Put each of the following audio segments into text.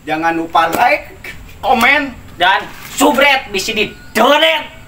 Jangan lupa like, komen, dan subscribe bisa di donate.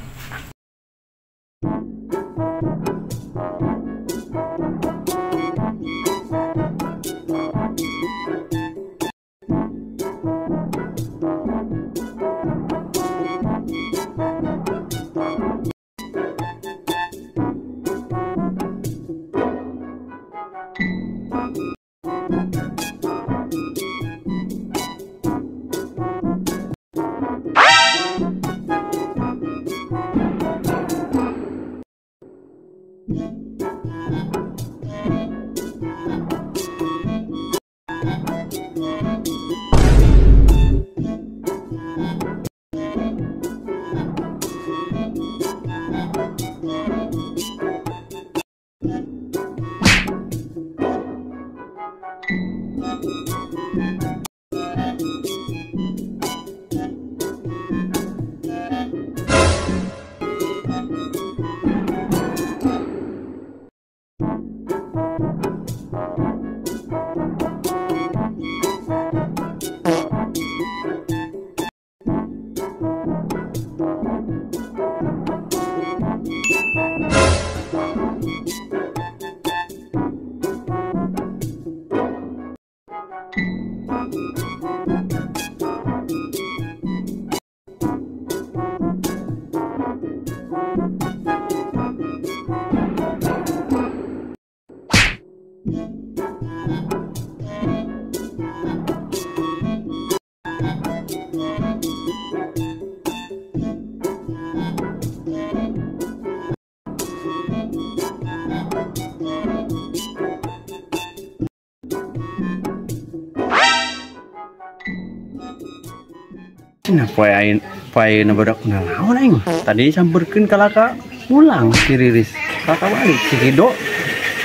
Nah, poe ayeuna badak naon aing. Tadi samperkeun kalaka pulang si Riris. Kalaka balik si Kido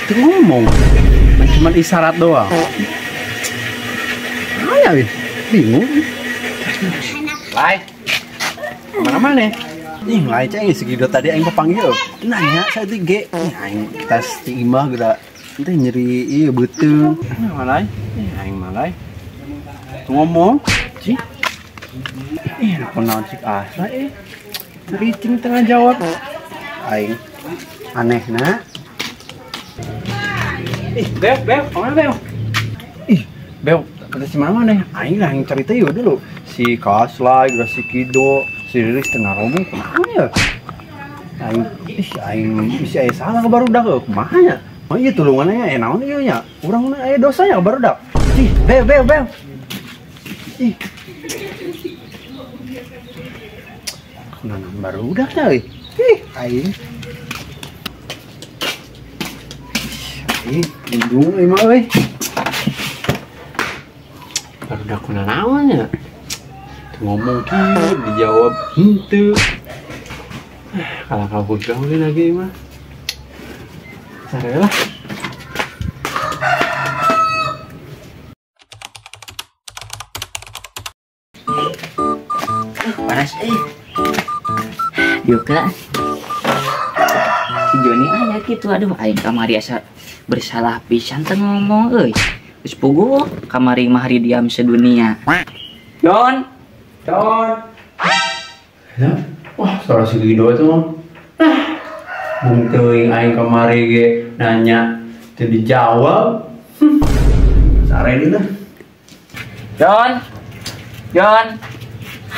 teu ngomong. Cuman isyarat doang. Aya bingung. Lai. Mana-mana? Ih, lai cai si Kido tadi aing papanggil. Nanya saya teh ge. Aing tas ti imah geura. Teh nyeri ieu beuteung. Nah, malai. Aing malai. Ngomong. Cih. Kunaon cik asa Ricing tengah jawab. Aing aneh na. Ih, Beo, Beo, kemana Beo? Ih, Beo, kata si mama nih. Aing lah yang cerita yuk dulu. Si Kaslai, si Kido, si Riris tengah ngomong kemana ya? Aing, ih, aing bisa aya salah ke barudak kumaha nya? Oh iya tulungannya ya, naon ieu nya? Urang aya dosanya ke barudak. Ih, Beo, Beo, Beo. Ih. Nanam baru udah kali. Ih, aing. Ih, bingung emang euy. Baru udah kuna naon nya. Ngomong kieu dijawab henteu. Kalah kabur gawe lagi mah. Sare lah. Panas euy. Yuk lah. Si Joni aya gitu, aduh aing kamari asa bersalah pisan teh ngomong euy. Geus puguh kamari mah hari diam sedunia. Jon. Jon. Ya. Wah, suara si Gido itu mah. Nah, bung teuing aing kamari ge nanya teu dijawab. Sare deui lah. Jon. Jon.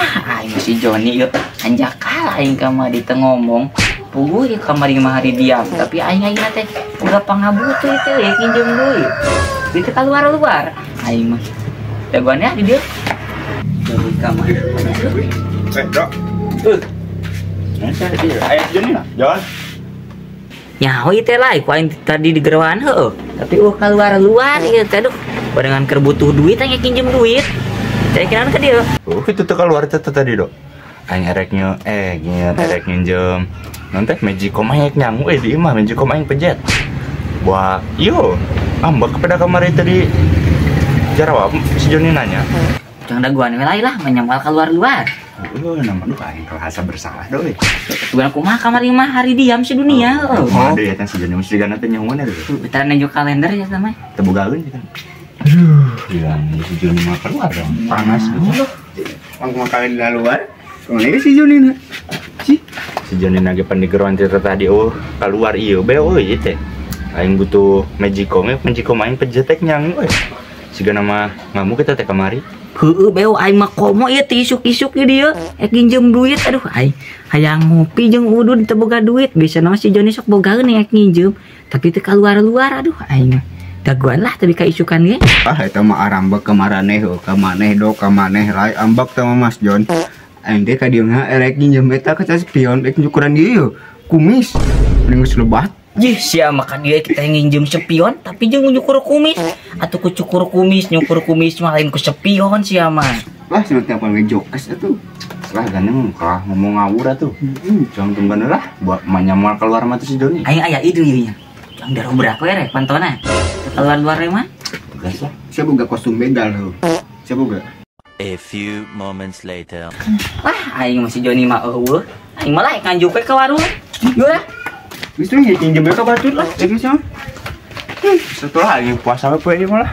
Aing si Joni yeuh anjakal aing kamari teu ngomong. Puguh ieu kamari mah hari diam, tapi aing ayeuna teh boga pangabutuh teh ya nginjem duit. Duit teh keluar-luar aing mah. Jagoannya di dieu. Dari kamar. Dok. Nah, aya Joni lah, Jon. Nyaho ieu teh lah, ku aing tadi di geroan heueuh. Tapi keluar-luar ieu teh aduh. Barengan keur butuh duit aing nginjem duit. Saya kira ke dia. Oh, itu tuh keluar itu tadi, Dok. Aing erek erek nginjem. Nanti magicom aing nyangu di imah magicom aing pejet. Wah, yo, ambek kepada kamar itu di Jarawab si Joni nanya. Jangan daguan we lah, menyamal keluar-luar. Oh, nama duh aing asa bersalah doi. Tugan kumaha kamari mah hari diam sedunia. Oh, ada ya kan si Joni mesti gana teh nyahoan eta. Bentar nunjuk kalender ya sama. Teu bogaeun kan. Aduh, bilang si Joni mah keluar dong. Panas gitu. Mang kali di luar. Kemana si Joni na? Si Joni nage pandigeroan teh tadi oh keluar ieu be euy teh. Aing butuh magicom, magicom aing pejetek nyang euy. Siga nama ngamuk kita teh kamari. Heueuh beo aing mah komo ieu teh isuk-isuk ieu dieu ek nginjem duit aduh aing hayang ngopi jeung udud teu boga duit biasana mah si Joni sok bogaeun ek nginjem tapi teu kaluar-luar aduh aing mah daguan lah teu kaisukan ge. Ah eta mah arambek ka maraneh heuh ka maneh do ka maneh rai ambek teh mah Mas Jon. Aing teh ka dieu mah erek nginjem eta ka spion ek nyukuran ieu kumis geus lebat. Jih, sia makan dia kita nginjem spion tapi jeung nyukur kumis. Atuh ku cukur kumis, nyukur kumis mah lain ku spion sia mah. Wah, cenah teh apa ngejokes atuh. Lah gandeng kalah ngomong ngawur atuh. Jangan tunggu lah buat manyamal keluar mah tuh si Joni. Aing aya ide ieu nya. Jang darobrak we rek pantona. Keluar-luar we mah. Tugas lah. Sia boga kostum begal heuh. Sia boga. A few moments later. Wah, aing mah si Joni mah eueuh. Aing mah laek nganjuk we ka warung. Yeuh lah. Wis tuh nginjem ka batur lah, cek geus mah. Setelah aing puasa we poe ieu mah lah.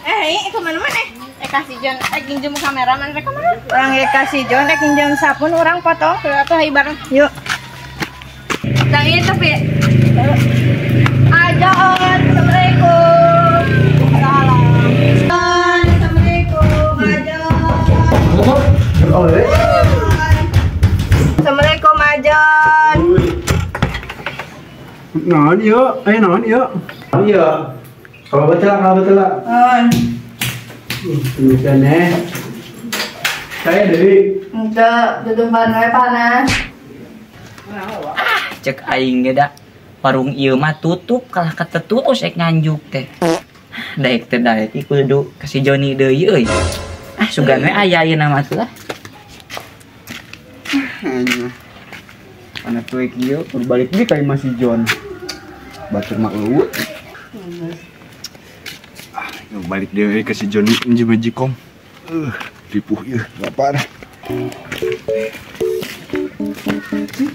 Eh, ke mana-mana? Kasih Jon, nginjem kameraman rek mana? Urang kasih Jon, rek nginjem sabun urang foto ke atuh hayu bareng. Yuk. Tang ieu tapi Ajon, assalamualaikum. Salam. Assalamualaikum, Ajon. Assalamualaikum, Ajon. Naon ieu? Eh naon ieu? Iya. Kalau betul lah. Demikian eh. Saya deui. Henteu, dudumpan we panas. Ah, cek aing ge da. Warung ieu mah tutup kalah katetutus ek nganjuk teh. Daek teh daek kudu ka si Joni deui euy. Ah, sugan we aya ieu nama tuh lah. Anjing. Anak tuh ieu berbalik deui ka imah si Jon. Batur mah eueuh. Ah, balik deui ka si Joni nginjem magicom. Ripuh ieu, bapak.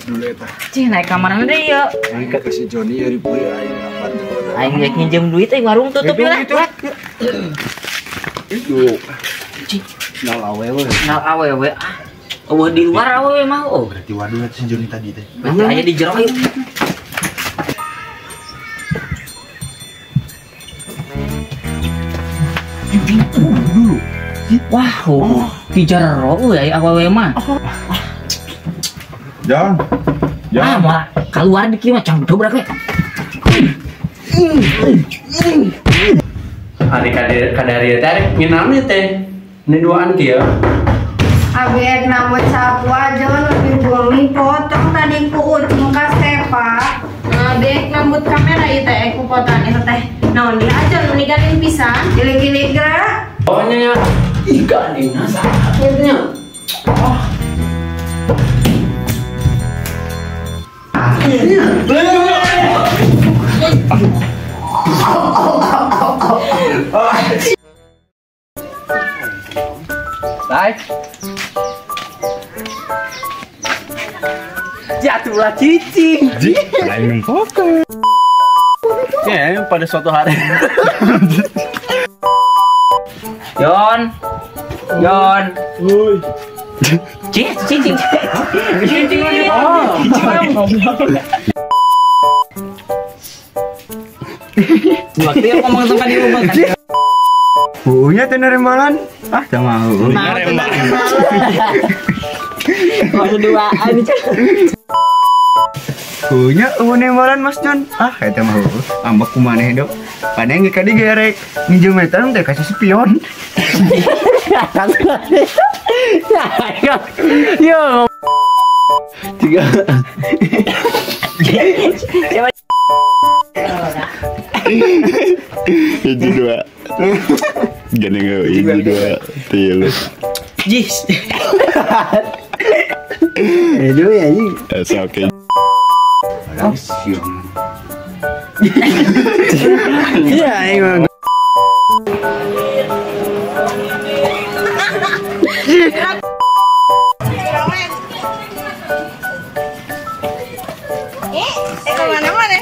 Dulu eta. Cih, naik kamarna deui ieu. Aing ka si Joni ieu ripuh ieu aing lapar. Aing rek nginjem duit euy warung tutup lah. Itu. Cih, nal awewe. Nal awewe ah. Eueuh di luar awewe mah oh. Berarti waduh si Joni tadi teh. Berarti aya di jero ieu. Dulu. Wah, oh, di jero euy aya awewe mah. Jangan. Ah, malah keluar di kieu mah cang dobrak we. Ari kadari teh arek nginamnya teh. Ini duaan kieu. Abi ek nambut sapu aja lebih bumi potong tadi ku ucing ka Stepa. Abi ek nambut kamera ieu teh ek ku potong eta teh. Naon dia aja nu ninggalin pisan. Gilik-gilik geura. Oh nya nya. Ih gandengna saha nya. Oh. Baik. Jatuhlah cicing. Lain fokus. Ya, pada suatu hari. Yon. Yon. Woi. Cicing. Cicing. Waktu yang ngomong sama di rumah kan. Punya teh nerembalan. Ah, teu mau. Nerembalan. Mau duaan. Punya eueuh nembalan Mas Jon. Ah, eta mah heueuh. Ambek kumaneh dok. Padahal ge kadi gerek nginjem eta teh kasih spion. Yo. Tiga. Hiji dua. Gini nggak hiji dua tilu. Jis. Aduh ya ini. Oke. Iya, emang. Eh, kemana-mana?